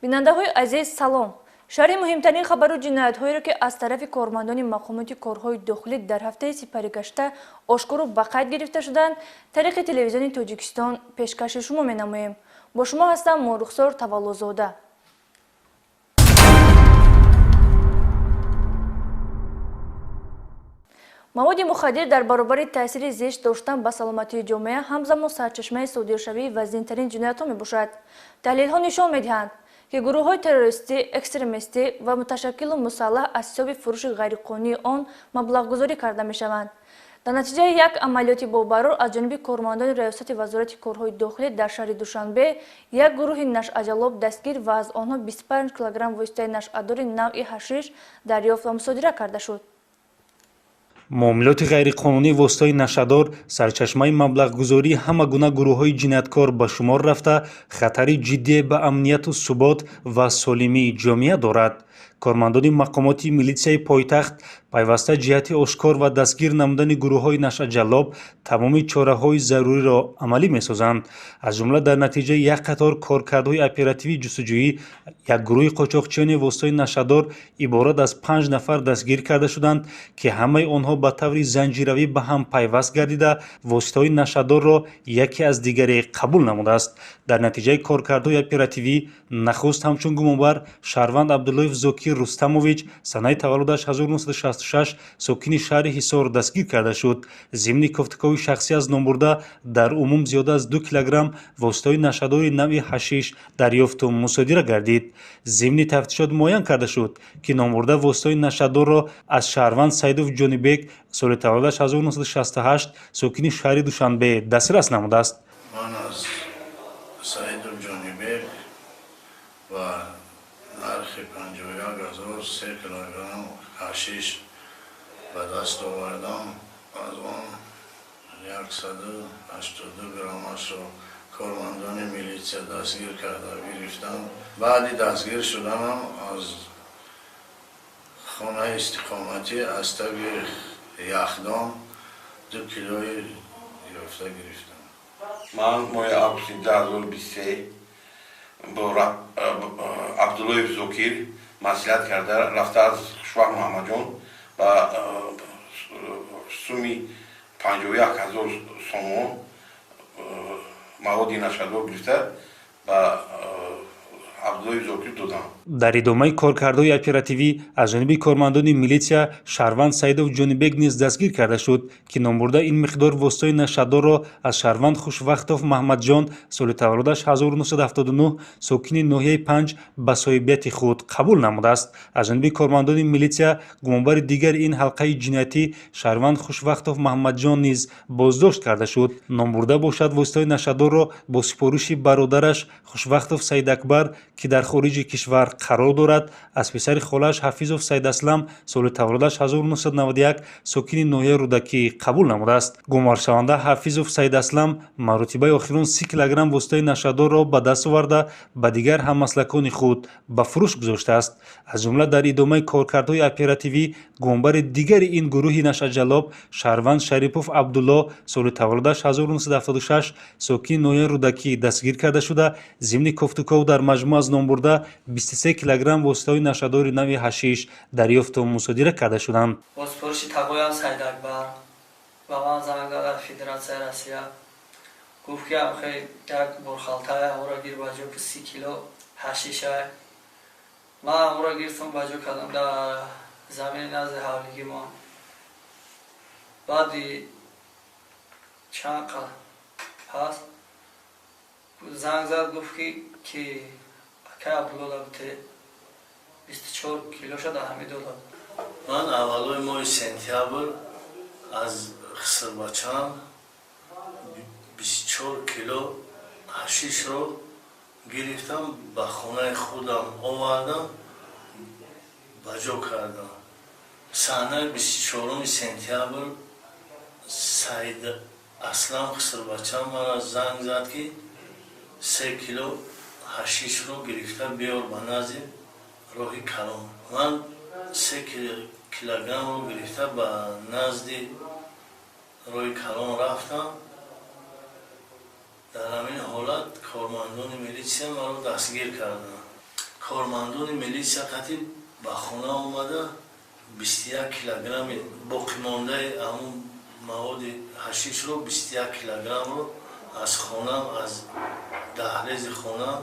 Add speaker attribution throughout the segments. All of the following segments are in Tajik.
Speaker 1: Бинандаҳои азиз, салом. Шарҳи муҳимтарин хабару ҷиноятҳоеро, ки аз тарафи кормандони мақомоти корҳои дохилӣ дар ҳафтаи сипаригашта ошкору ба қайд гирифта шуданд, тариқи телевизиони Тоҷикистон пешкаши шумо менамоем. Бо шумо ҳастам Мурухсор Таваллозода. Маводи мухаддир дар баробари таъсири зишт доштан ба саломатии ҷомеа ҳамзамон сарчашмаи содиршавии вазнинтарин ҷиноятҳо мебошад. Таҳлилҳо нишон медиҳанд, ки гурӯҳҳои террористӣ, экстремистӣ ва муташаккилу мусаллаҳ аз ҳисоби фурӯши ғайриқонунии он маблағгузорӣ карда мешаванд. Дар натиҷаи як амалиёти бобарор аз ҷониби кормандони Раёсати Вазорати корҳои дохилӣ дар шаҳри Душанбе як гурӯҳи нашъаҷаллоб дастгир ва аз онҳо 25 килограмм воситаи нашъадори навъи ҳашиш дарёфт ва мусодира карда шуд.
Speaker 2: Муомилоти ғайриқонунии воситаи нашъадор сарчашмаи маблағгузории ҳама гуна гурӯҳҳои ҷинояткор ба шумор рафта, хатари ҷиддие ба амнияту субот ва солимии ҷомеа дорад. Кормандони мақомоти милитсияи пойтахт пайваста ҷиҳати ошкор ва дастгир намудани гурӯҳҳои нашъаҷаллоб тамоми чораҳои заруриро амалӣ месозанд. Аз ҷумла дар натиҷаи як қатор коркардҳои оперативии ҷустуҷӯӣ як гурӯҳи қочоқчиёни воситаи нашъадор иборат аз 5 нафар дастгир карда шуданд, ки ҳамаи онҳо ба таври занҷиравӣ ба ҳам пайваст гардида, воситаҳои нашъадорро яке аз дигаре қабул намудааст. Дар натиҷаи коркардҳои оперативӣ нахуст ҳамчун гумонбар шаҳрванд Абдуллоев Зокир Рустамович, санаи таваллудаш 1966, сокини шаҳри Ҳисор дастгир карда шуд. Зимни кофтукови шахсӣ аз номбурда дар умум зиёда аз 2 килограмм воситаҳои нашъадори навъи ҳашиш дарёфту мусодира гардид. Зимни тафтишот муайян карда шуд, ки номбурда воситаҳои нашъадорро аз шаҳрванд Саидов Ҷонибек, соли таваллудаш 1968, сокини шаҳри Душанбе дастрас намудааст.
Speaker 3: Ман аз Саидов Ҷонибек ва нархи 51 003 килограмм ҳашиш ба даст овардам. Аз он 182 граммашро кормандони милитсия дастгир карда гирифтам. Баъди дастгир шуданам аз хонаи истиқоматӣ аз таги яхдон 2 килои ёфта гирифтам.
Speaker 4: Ман моҳи августи 2023 бо Абдуллоев Зокир маслиҳат карда рафта аз Хушвақт Муҳаммадҷон ба суми 51 000 сомон маводи нашъадор гирифта ба Абдуллоев Зокир додам.
Speaker 2: Дар идомаи коркардҳои оперативӣ аз ҷониби кормандони милитсия шаҳрванд Саидов Ҷонибек низ дастгир карда шуд, ки номбурда ин миқдор воситаи нашъадорро аз шаҳрванд Хушвақтов Маҳмадҷон, соли таваллудаш 1979, сокини ноҳияи Панҷ ба соҳибияти худ қабул намудааст. Аз ҷониби кормандони милитсия гумонбари дигари ин ҳалқаи ҷиноятӣ шаҳрванд Хушвақтов Маҳмадҷон низ боздошт карда шуд. Номбурда бошад воситаи нашъадорро бо супориши бародараш Хушвақтов Саидакбар, ки дар хориҷи кишвар қарор дорад, аз писари холааш Ҳафизов Саидаслам, соли таваллудаш 1991, сокини ноҳияи Рӯдакӣ қабул намудааст. Гумоншаванда Ҳафизов Саидаслам маротибаи охирон 30 килограмм воситаи нашъадорро ба даст оварда, ба дигар ҳаммаслакони худ ба фурӯш гузоштааст. Аз ҷумла дар идомаи коркардҳои оперативӣ гумонбари дигари ин гурӯҳи нашъаҷаллоб шаҳрванд Шарипов Абдулло, соли таваллудаш 1976, сокини ноҳияи Рӯдакӣ дастгир карда шуда, зимни кофтуков дар маҷмӯъ аз номбурда 23 килограмм воситаҳои нашъадори навъи ҳашиш дарёфту мусодира карда шуданд.
Speaker 5: Бо супориши тағоям Саидакбар ба ман занг зад аз Федератсияи Россия, гуфт ки амхе як борхалтае амуро гир ба ҷо ки 30 кило ҳашишай. Ман амуро гирифтам, ба ҷо кардам дар замини назди ҳавлигимон. Баъди чанд қад пас занг зад, гуфт ки акай Абдулло дабте 24 килоша дар ҳамин дода.
Speaker 3: Ман аввалои моҳи сентябр аз Хисрбачан 24 кило ҳашишро гирифтам, ба хонаи худам овардам, ба ҷо кардам. Саҳнаи 24 сентябр Саид Аслам Хисрбачан маро занг зад, ки 3 кило ҳашишро гирифта биёр ба назди роҳи калон. Ман 3 килограммро гирифта ба назди роҳи калон рафтам. Дар ҳамин ҳолат кормандони милитсия маро дастгир карданд. Кормандони милиция қатиб ба хона омада 21 килограмми боқимондаи ҳамун маводи ҳашишро 21 килограммро аз хонам, аз даҳлези хонам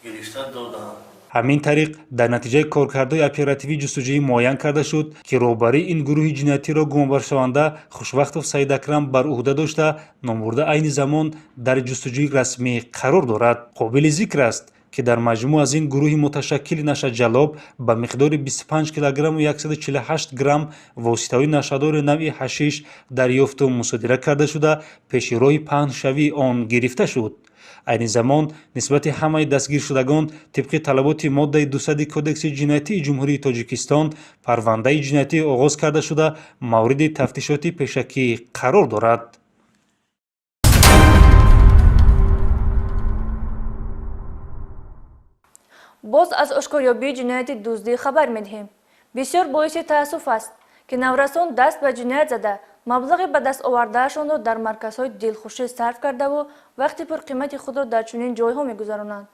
Speaker 3: гирифта додам.
Speaker 2: Ҳамин тариқ, дар натиҷаи коркардҳои оперативии ҷустуҷӯӣ муайян карда шуд, ки роҳбарии ин гурӯҳи ҷиноятиро гумонбаршаванда Хушвақтов Саидакрам бар ӯҳда дошта, номбурда айни замон дар ҷустуҷӯи расмӣ қарор дорад. Қобили зикр аст, ки дар маҷмӯъ аз ин гурӯҳи муташаккили нашаҷаллоб ба миқдори 25 килограмму 148 грамм воситаҳои нашъадори навъи ҳашиш дарёфту мусодира карда шуда, пеши роҳи паҳншавии он гирифта шуд. Айни замон нисбати ҳамаи дастгиршудагон тибқи талаботи моддаи 200 Кодекси ҷиноятии Ҷумҳурии Тоҷикистон парвандаи ҷиноятӣ оғоз карда шуда, мавриди тафтишоти пешакӣ қарор дорад.
Speaker 1: Боз аз ошкорёбии ҷинояти дуздӣ хабар медиҳем. Бисёр боиси таассуф аст, ки наврасон даст ба ҷиноят зада, маблағи ба даст овардаашонро дар марказҳои дилхушӣ сарф кардаву вақти пурқимати худро дар чунин ҷойҳо мегузаронанд.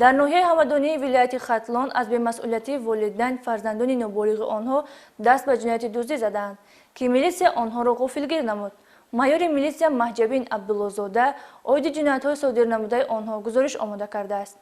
Speaker 1: Дар ноҳияи Ҳамадонии вилояти Хатлон аз бемасъулиятии волидайн фарзандони ноболиғи онҳо даст ба ҷинояти дуздӣ задаанд, ки милитсия онҳоро ғофилгир намуд. Майори милитсия Маҳҷабин Абдуллозода оиди ҷиноятҳои содир намудаи онҳо гузориш омода кардааст.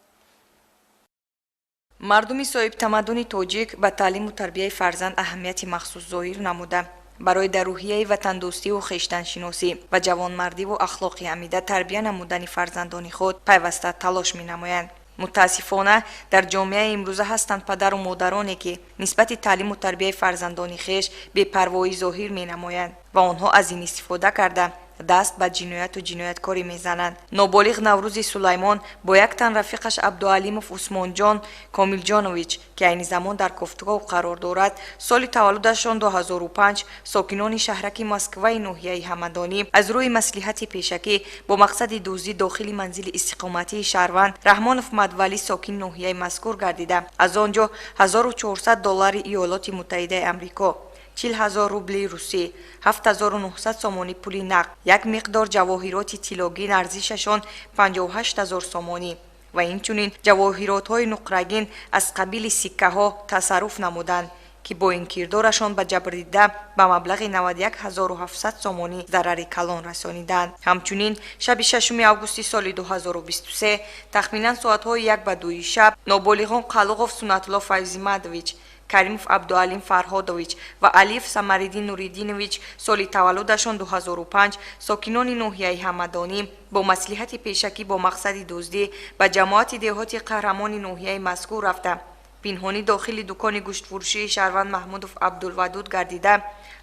Speaker 6: Мардуми соҳибтамаддуни тоҷик ба таълиму тарбияи фарзанд аҳамияти махсус зоҳир намуда, барои дар рӯҳияи ватандӯстиву хештаншиносӣ ва ҷавонмардиву ахлоқи ҳамида тарбия намудани фарзандони худ пайваста талош менамоянд. Мутаассифона, дар ҷомеаи имрӯза ҳастанд падару модароне, ки нисбати таълиму тарбияи фарзандони хеш бепарвоӣ зоҳир менамоянд ва онҳо аз ин истифода карда даст ба ҷинояту ҷинояткорӣ мезананд. Ноболиғ Наврӯзи Сулаймон бо як тан рафиқаш Абдуалимов Усмонҷон Комилҷонович, ки айни замон дар кофтгоҳ қарор дорад, соли таваллудашон 2005, сокинони шаҳраки Москваи ноҳияи Ҳамадонӣ, аз рӯи маслиҳати пешакӣ бо мақсади дуздӣ дохили манзили истиқоматии шаҳрванд Раҳмонов Мадвалӣ, сокини ноҳияи мазкур гардида, аз он ҷо 1400 доллари Иёлоти Муттаҳидаи Амрико, 40 000 рубли русӣ, 7900 сомонӣ пули нақд, як миқдор ҷавоҳироти тиллогин арзишашон 58 000 сомонӣ ва инчунин ҷавоҳиротҳои нуқрагин аз қабили сиккаҳо тасарруф намуданд, ки бо ин кирдорашон ба ҷабрдида ба маблағи 91 700 сомонӣ зарари калон расониданд. Ҳамчунин, шаби 6 августи соли 2023, тахминан соатҳои 1 ба 2 шаб, ноболиғон Қалуғов Сунатулло Файзимадович, Каримов Абдуалим Фарҳодович ва Алиев Самариддин Нуриддинович, соли таваллудашон 2005, сокинони ноҳияи Ҳамадонӣ, бо маслиҳати пешакӣ бо мақсади дуздӣ ба ҷамоати деҳоти Қаҳрамони ноҳияи мазкур рафта, пинҳонӣ дохили дукони гӯштфурӯшии шаҳрванд Маҳмудов Абдулвадуд гардида,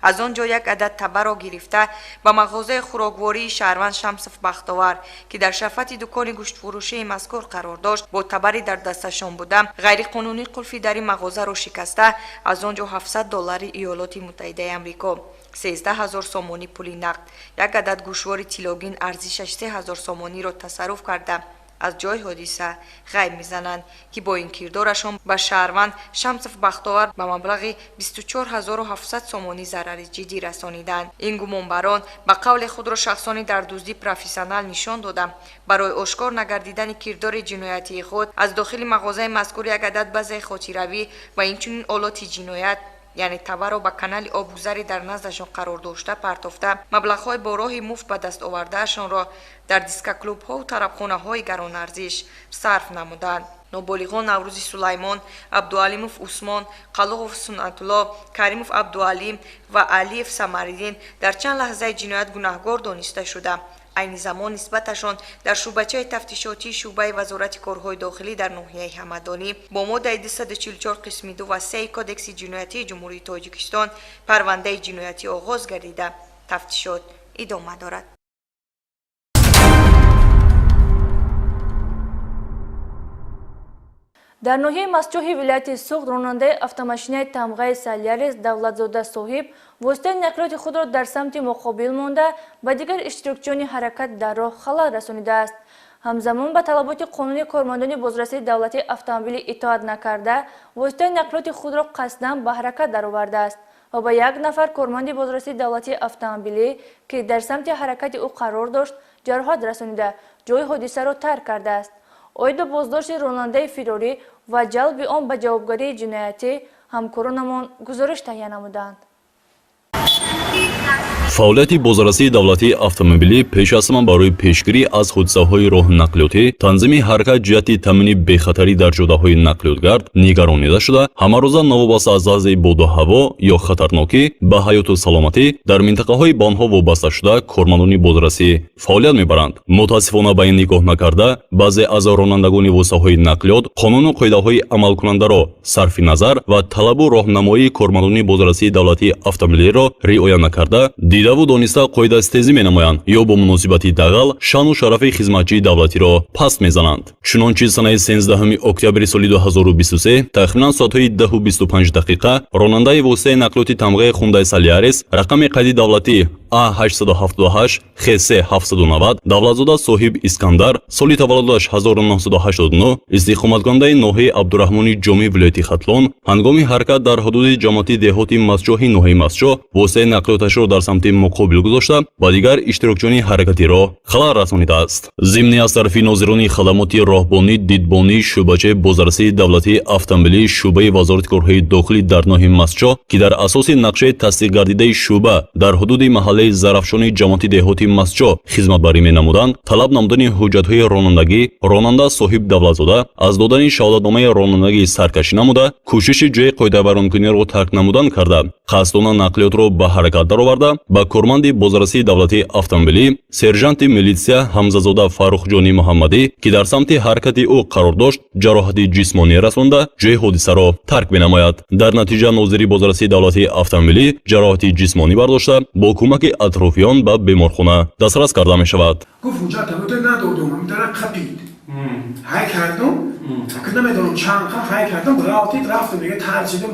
Speaker 6: аз он ҷо як адад табаро гирифта, ба мағозаи хӯроквории шаҳрванд Шамсов Бахтовар, ки дар шафати дукони гӯштфурӯшии мазкур қарор дошт, бо табари дар дасташон буда, ғайриқонунӣ қулфи дари мағозаро шикаста, аз он ҷо 700 доллари Иёлоти Муттаҳидаи Амрико, 13 000 сомонӣ пули нақд, як адад гӯшвори тиллогин арзишаш 3000 сомониро тасарруф карда, аз ҷойи ҳодиса ғайб мезананд, ки бо ин кирдорашон ба шаҳрванд Шамсов Бахтовар ба маблағи 24 700 сомонӣ зарари ҷиддӣ расониданд. Ин гумонбарон ба қавли худро шахсони дар дуздӣ профессионал нишон дода, барои ошкор нагардидани кирдори ҷиноятии худ аз дохили мағозаи мазкур як адад базаи хотиравӣ ва инчунин олоти ҷиноят, яъне табаро, ба канали обгузари дар наздашон қарор дошта партофта, маблағҳои бо роҳи муфт ба даст овардаашонро дар дискоклубҳову тарабхонаҳои гаронарзиш сарф намуданд. Ноболиғон Наврӯзи Сулаймон, Абдуалимов Усмон, Қалуғов Сунатулло, Каримов Абдуалим ва Алиев Самариддин дар чанд лаҳзаи ҷиноят гунаҳгор дониста шуда, айни замон нисбаташон дар шӯъбачаи тафтишотии шӯъбаи Вазорати корҳои дохилӣ дар ноҳияи Ҳамадонӣ бо моддаи 244 қисми 2 ва 3 Кодекси ҷиноятии Ҷумҳурии Тоҷикистон парвандаи ҷиноятӣ оғоз гардида, тафтишот идома дорад.
Speaker 1: Дар ноҳияи Мастчоҳи вилояти Суғд ронандаи автомошинаи тамғаи Солярис Давлатзода Соҳиб воситаи нақлиёти худро дар самти муқобил монда, ба дигар иштирокчиёни ҳаракат дар роҳ халал расонидааст. Ҳамзамон, ба талаботи қонунии кормандони бозрасии давлатии автомобилӣ итоат накарда, воситаи нақлиёти худро қасдан ба ҳаракат даровардааст ва ба як нафар корманди бозрасии давлатии автомобилӣ, ки дар самти ҳаракати ӯ қарор дошт, ҷароҳат расонида, ҷои ҳодисаро тарк кардааст. Оид ба боздошти ронандаи фирорӣ ва ҷалби он ба ҷавобгарии ҷиноятӣ ҳамкоронамон гузориш таҳия намуданд.
Speaker 7: Фаъолияти бозрасии давлатии автомобилӣ пеш аз ҳама барои пешгирӣ аз ҳодисаҳои роҳнақлиётӣ, танзими ҳаракат ҷиҳати таъмини бехатарӣ дар ҷодаҳои нақлиётгард нигаронида шуда, ҳамарӯза новобаста аз вазъи боду ҳаво ё хатарнокӣ ба ҳаёту саломатӣ дар минтақаҳои ба онҳо вобаста шуда кормандони бозрасӣ фаъолият мебаранд. Мутаассифона, ба ин нигоҳ накарда, баъзе аз ронандагони воситаҳои нақлиёт қонуну қоидаҳои амалкунандаро сарфи назар ва талабу роҳнамоии кормандони бозрасии давлатии автомобилиро риоя накарда, дидаву дониста қоидастезӣ менамоянд ё бо муносибати дағал шаъну шарафи хизматчии давлатиро паст мезананд. Чунончи санаи 13 октябри соли 2023 тахминан соатҳои 10:25 дақиқа ронандаи воситаи нақлиёти тамғаи Хундай Солярис рақами қайди давлатӣ А878 ХС790 Давлатзода Соҳиб Искандар, соли таваллудаш 1989, истиқоматкунандаи ноҳияи Абдураҳмони Ҷомӣ вилояти Хатлон, ҳангоми ҳаракат дар ҳудуди ҷамоати деҳоти Мастчоҳи ноҳияи Мастчоҳ воситаи нақлиёташро дар самти муқобил гузошта, ба дигар иштирокчиёни ҳаракати роҳ халал расонидааст. Зимни аз тарафи нозирони хадамоти роҳбонӣ дидбонии шӯъбачаи бозрасии давлатии автомобилии шӯъбаи Вазорати корҳои дохилӣ дар ноҳияи Мастчоҳ, ки дар асоси нақшаи тасдиқгардидаи шӯъба дар ҳудуди маҳаллаи Зарафшони ҷамоати деҳоти Мастчоҳ хизматбарӣ менамуданд, талаб намудани ҳуҷҷатҳои ронандагӣ, ронанда Соҳиб Давлатзода аз додани шаҳодатномаи ронандагӣ саркашӣ намуда, кӯшиши ҷои қоидавайронкуниро тарк намудан карда, қасдона нақлиётро ба ҳаракат дароварда, ба корманди бозрасии давлатии автомобилӣ сержанти милитсия Ҳамзазода Фаррухҷони Муҳаммадӣ, ки дар самти ҳаракати ӯ қарор дошт, ҷароҳати ҷисмонӣ расонда, ҷои ҳодисаро тарк менамояд. Дар натиҷа нозири бозрасии давлатии автомобилӣ ҷароҳати ҷисмонӣ бардошта, бо кӯмаки атрофиён ба беморхона дастрас карда мешавад.
Speaker 8: Гуфт ҳуҷҷата надодум, дара қапид. Ҳай кардум, намедонам чанд қа ҳай кардум, ғалтид, рафтум, дига тарсидум,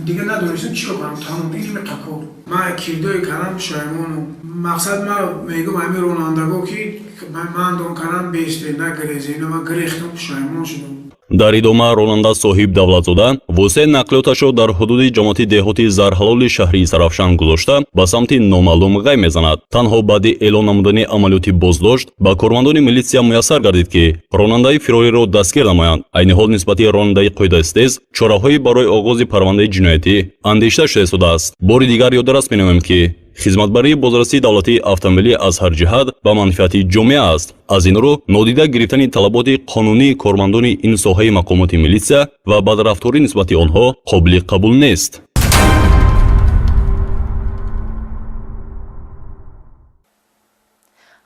Speaker 8: дига надонистам чӣ кунам, тамом ин қако. Ман кирдои кардам пушаймону. Мақсад ман мегӯм ҳамин ронандаго ки ман дон кардам бесте, нагирезем, ино ман гирехтам, пушаймон шудам.
Speaker 7: Дар идома ронанда Соҳиб Давлатзода воситаи нақлиёташро дар ҳудуди ҷамоати деҳоти Зарҳалоли шаҳри Зарафшан гузошта, ба самти номаълум ғайб мезанад. Танҳо баъди эълон намудани амалиёти боздошт ба кормандони милитсия муяссар гардид, ки ронандаи фирориро дастгир намоянд. Айни ҳол нисбати ронандаи қоидастез чораҳое барои оғози парвандаи ҷиноятӣ андешида шуда истодааст. Бори дигар ёдрас менамоем, ки хизматбарии бозрасии давлатии автомобилӣ аз ҳар ҷиҳат ба манфиати ҷомеа аст. Аз ин рӯ нодида гирифтани талаботи қонунии кормандони ин соҳаи мақомоти милитсия ва бадрафторӣ нисбати онҳо қобили қабул нест.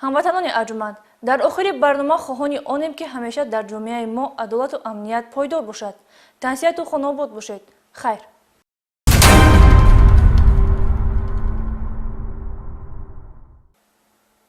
Speaker 1: Ҳамватанони арҷуманд, дар охири барнома хоҳони онем, ки ҳамеша дар ҷомеаи мо адолату амният пойдор бошад. Тансиҳату хонобод бошед. Хайр.